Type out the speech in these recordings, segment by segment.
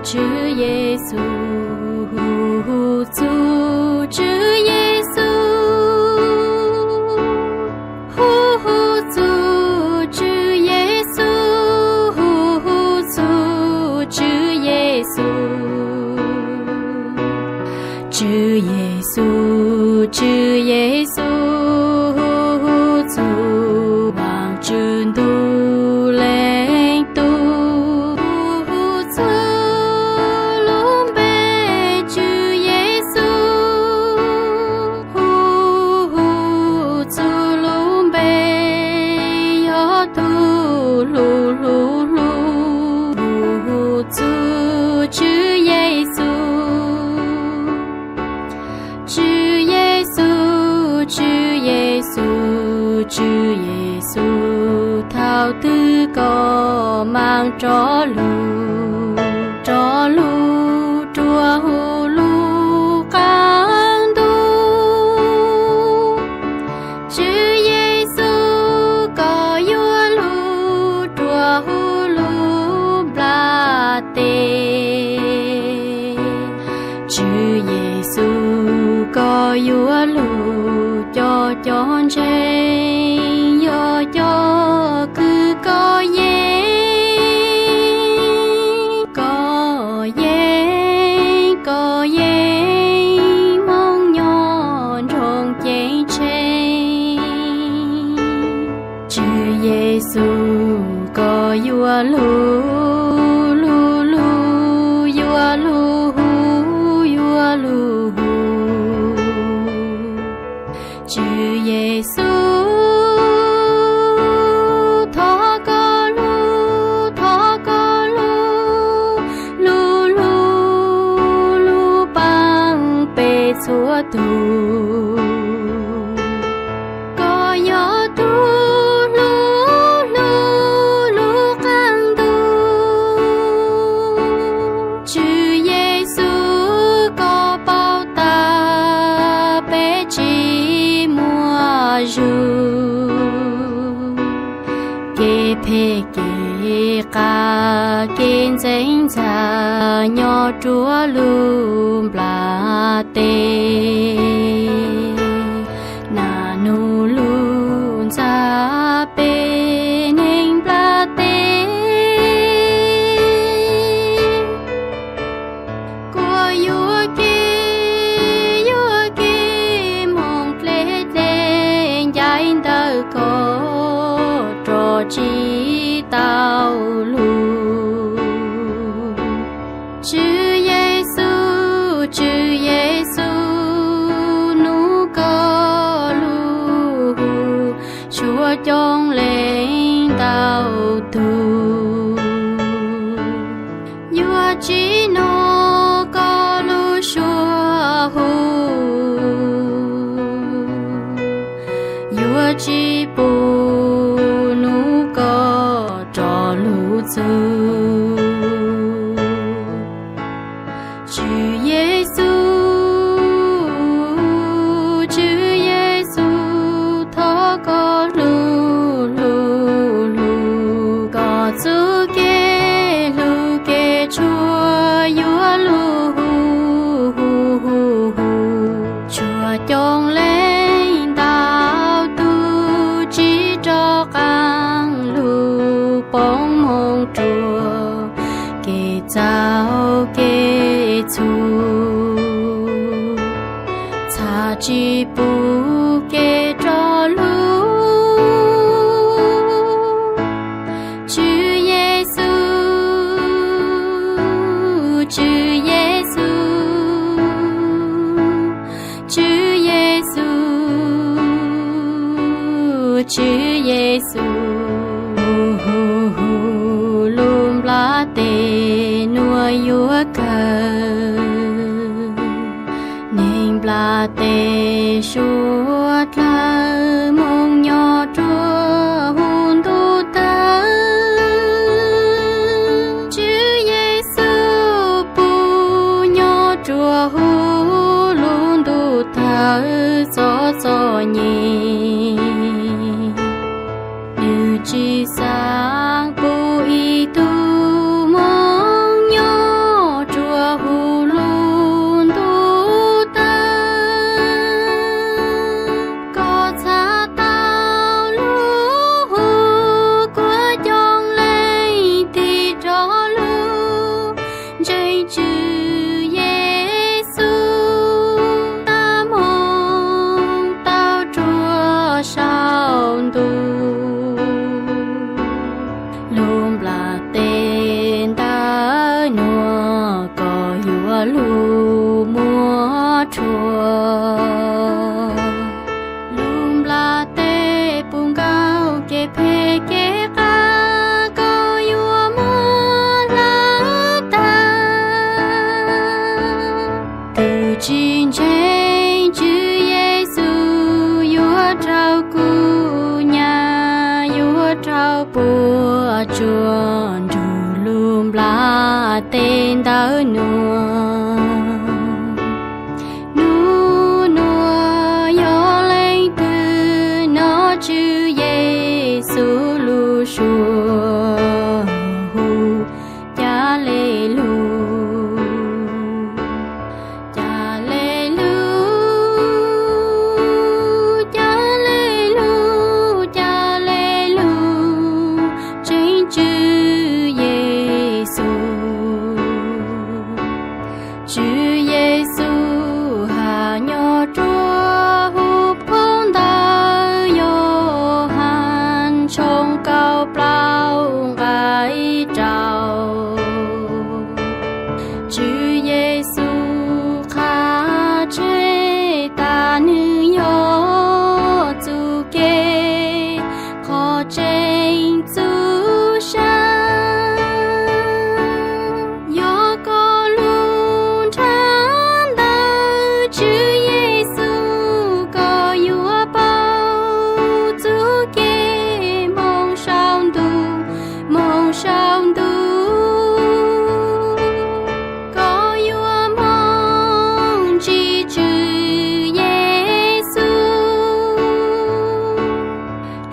Tswv Yexus, hu hu txug Tswv Yexus, hu hu txug Tswv Yexus, hu hu txug Tswv Yexus. Tswv Yexus, Tswv Yexus, hu hu txug Vaajtswv Ntuj Leej Tub, hu hu txug lub npe Tswv Yexus, hu hu txug lub npe yog tug lug lug lug, hu hu txug Tswv Yexus. Tswv Yexus, Tswv Yexus, Tswv Yexus, thaum twg koj maam rov lug, rov lug rua huv lub qaab ntuj. Tswv Yexus, koj yuav lug rua huv lub nplaj teb. Tswv Yexus, koj yuav lug coj cov ntseeg, yog cov kws koj yeej, koj yeej, koj yeej moog nyob nroog ceeb tsheej. Tswv Yexus, koj yuav lug, lug lug, yuav lug huv, yuav lug huv. Tswv Yexus, thov koj lug, thov koj lug, lug lug lug paab peb txhua tug. Koj yog tug lug lug lub qaab ntuj. Tswv Yexus, koj paub tas peb tsi muaj zug. Kev phem kev qas kev ntxeev ntxhais nyob rua lub nplaj teb. Nam nug lug ntxag peb neeg nplaj teb. Kuas yuam kev, yuam kev moog dleb dleb ncaim ntawm koj rov tsi tau lug. Tswv Yexus, Tswv Yexus, nub koj lug hu tshuav coob leej ntau tug. Yuav tsi nov koj lub suab hu, yuav tsi pum nub koj rov lug txug. Tswv Yexus, Tswv Yexus, thov koj lug lug lug, koj txuj kev lug kev tshuav yuav lug hu hu hu hu tshuav coob leej ntau tug tsi rov qaab lug poob moog rua kev txaus kev txhum, txhaj tsi pum kev rov lug. Tswv Yexus, Tswv Yexus, Tswv Yexus, Tswv Yexus, hu hu hu lub nplaj teb nuav yuav kawg. Neeg nplaj teb suav dlawg moog nyob rua huv ntuj tawg. Tswv Yexus pum nyob rua huv lub ntuj tawg txom txom nyem. Nwg tsi xaav pum ib tug moog nyob Tswv Yexus, txaj hmoov tau rua saum ntuj, lub nplaj teb ntawm nuav koj yuav lug muab rhuav. Lub nplaj teb puv nkaus kev phem kev qas koj yuav muab hlawv tag. Kws tsis ntseeg Tswv Yexus yuav raug kub nyam, yuav raug puam tsuaj nrug lub nplaj teb ntawm nuav. Nub nuav yog leej twg nov Tswv Yexus lub suab hu? Ca le lug, ca le lug, ca le lug, ca le lug, tseeb Tswv Yexus. Tswv Yexus has nyob rua huv phoob ntawv Yauhas tshooj kaum plaub nqai rau. Tswv Yexus qha tseg tas nwg yog txuj kev qhov tseeb txuj sa. Yog koj lug nrhav ntawm Tswv Yexus, koj yuav paub txuj kev moog saum ntuj, moog saum ntuj. Koj yuav moog ntsib Tswv Yexus.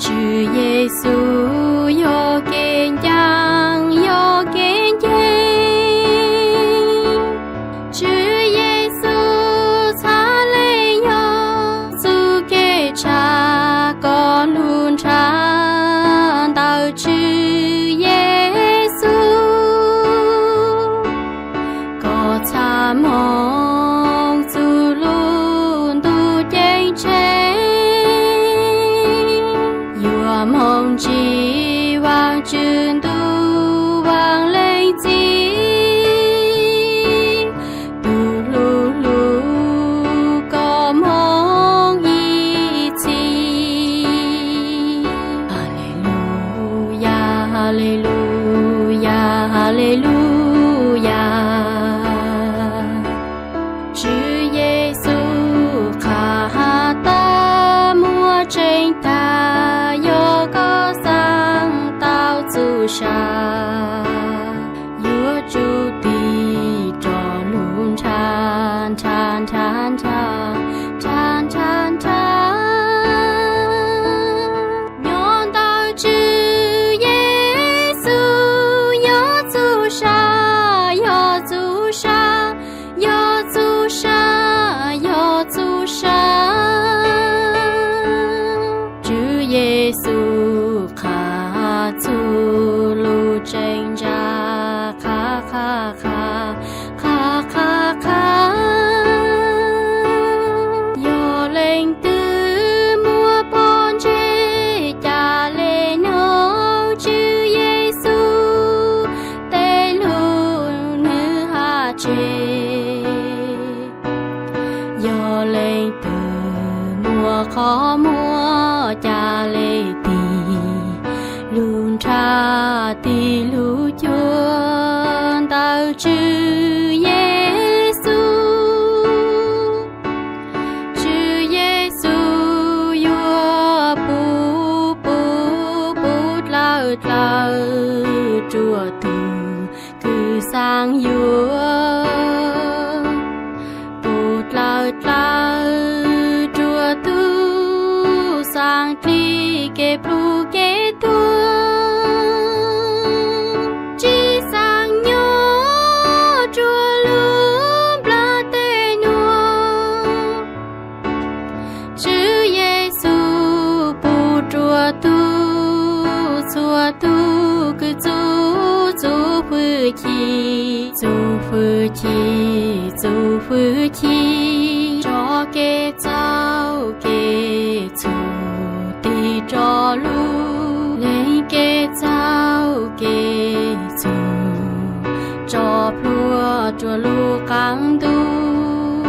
Tswv Yexus yog kev ncaaj, yog kev nceeg. Tswv Yexus txhad le yog txuj kev tshaj. Koj lug nrhav ntawm Tswv Yexus, koj txhad moog txug lub ntuj ceeb tsheej, yuav moog ntsib Vaajtswv ntuj Vaaj Leej Txiv. Tug lug lug koj moog ib txhis. Haleluyas, haleluyas, haleluyas. Tswv Yexus qha has tas muaj tseeb tag, yog koj xaav tau txuj sa, yuav tsum tig rua lug nrhav, nrhav, nrhav, nrhav, nrhav, nrhav, nrhav. Nyob ntawm Tswv Yexus yog txuj sa, yog txuj sa, yog txuj sa, yog txuj sa. Tswv Yexus qha txug lub tseem ntsa, qha, qha, qha, qha, qha, qha. Yog leej twg muaj pob ntseg, ca le noog Tswv Yexus tej lug nwg has tseg. Yog leej twg muaj qhov muag, ca le tig lug nrhav, tig lug cuag ntawm Tswv Yexus. Tswv Yexus yuav pub, pub, pub dlawv, dlawv rua tug kws xaav yuav, pub dlawv, dlawv rua tug xaav dlig kev plhug kev tuag, tsi xaav nyob rua lub nplaj teb nuav. Tswv Yexus pub rua tug, txhua tug kws txuv, txuv fwj chim, txuv fwj Chim txuj fwj chim rov kev txaus kev txhum, tig rov lub neej kev txaus kev txhum, tso plhuav rua lub qaab ntuj.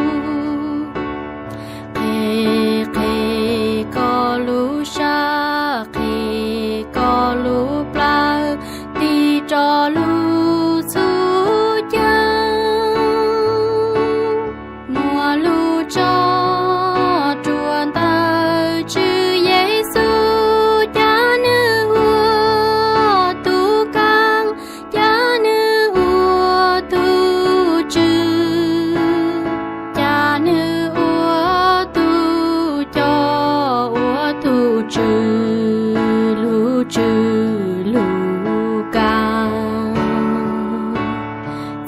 Qheb qheb koj lub sab, qheb koj lub plawv, tig rov lub txhum caav. Muaj lub tso rua ntawm Tswv Yexus, ca nwg ua tug kaab, ca nwg ua tug tswv, ca nwg ua tug coj ua tug tswv lub tswv lub kaab.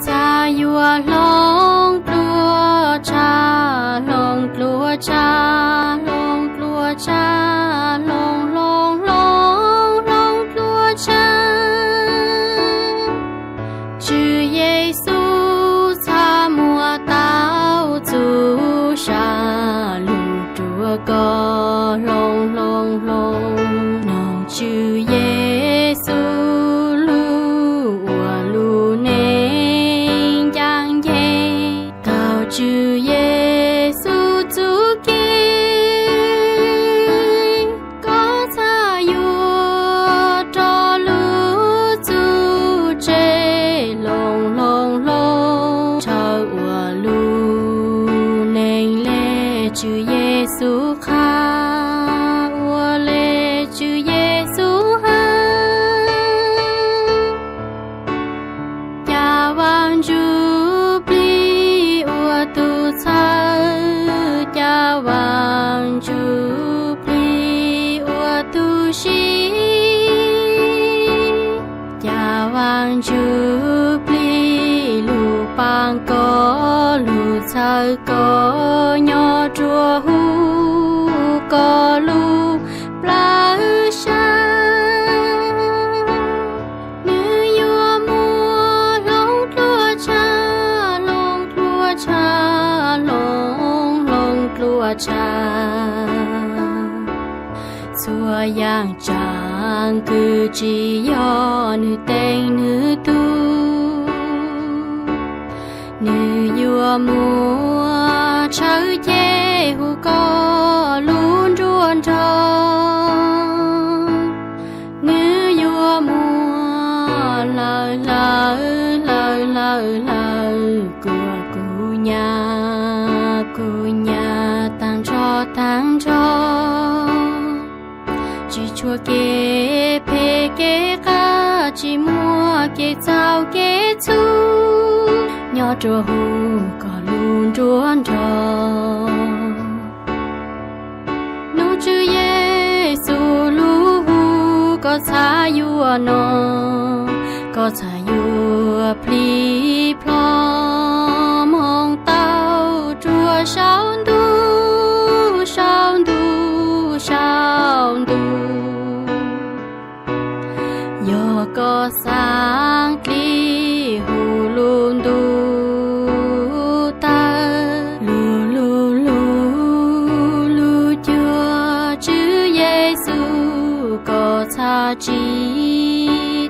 Txhaj yuav hloov dluag tshaj, hloov dluag tshaj, hloov dluag tshaj, hloov hloov hloov hloov dluag tshaj. Tswv Yexus txhaj muab tau txuj sa lug rua koj hloov hloov hloov. Noog Tswv Yexus lug ua lub neej ncaaj nceeg, taug Tswv Yexus txuj kev. Koj txhaj yuav rov lub txuj tseg hloov hloov hloov, ntshaw ua lub neej le Tswv Yexus qha, ua le Tswv Yexus has. Ca Vaajtswv plig ua tug txhawb, ca Vaajtswv plig ua tug sib, ca Vaajtswv plig lug paab koj, lug txhawb koj nyob rua huv koj lub plawv sab. Nwg yuav muab hloov dluag tshaj, hloov dluag tshaj, hloov hloov dluag tshaj. Txhua yaam tsaam kws tsi yog nwg teeg nwg tug, nwg yuav muab tshawb ceg huv koj lub nruab nrog. Nwg yuav muab hlawv hlawv hlawv hlawv hlawv kuas kuv nyam kuv nyam taag nrho taag nrho. Tsi tshua kev phem kev qab, tsi muaj kev txaus kev txhum nyob rua huv koj lub nruab nrog. Nub Tswv Yexus lub huv koj txhaj yuav noog, koj txhaj yuav plig plho moog tau rua saum ntuj, saum ntuj, saum ntuj. Yog koj xaav dlib huv lub ntuj tawg, lug lug lug lug cuag Tswv Yexus, koj txhaj tsi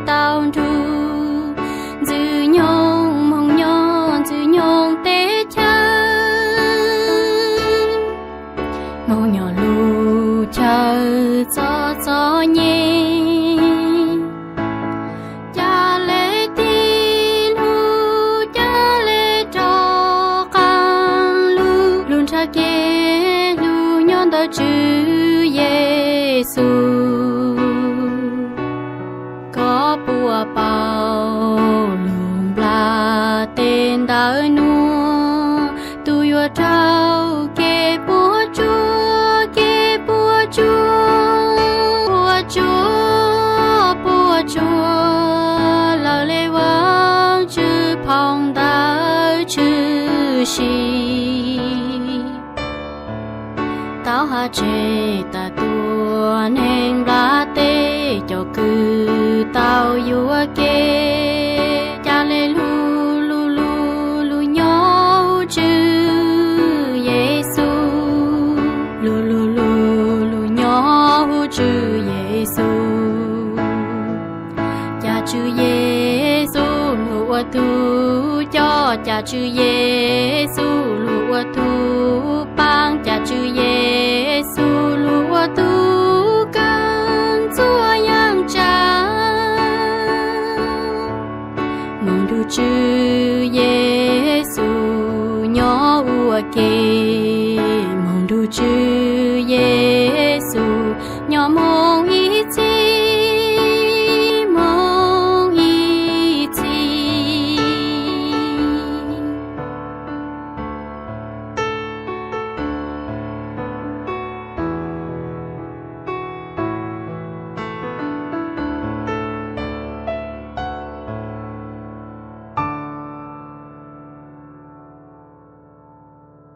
tau nrug Ntxwg Nyoog moog nyob Ntxwg Nyoog teb chaws, moog nyob lub chaw txom txom nyem. Ca le tig lug, ca le rov qaab lug, lug nrhav kev lug nyob ntawm Tswv Yexus. Koj puas paub lug nplaj teb ntawm nuav, tug yuav raug kev puab tsuaj, kev puab tsuaj, puab tsuaj, puab tsuaj lawm le Vaajtswv phau ntawv tshwm sim. Tau has tseg tas tua neeg nplaj teb, cov kws tau yuam kev, ca le lug lug lug lug Los cas Tswv Yexus lug ua tug paab, cas Tswv Yexus lug ua tug kawg txhua yaam tsaam. Moog nrug Tswv Yexus nyob ua ke.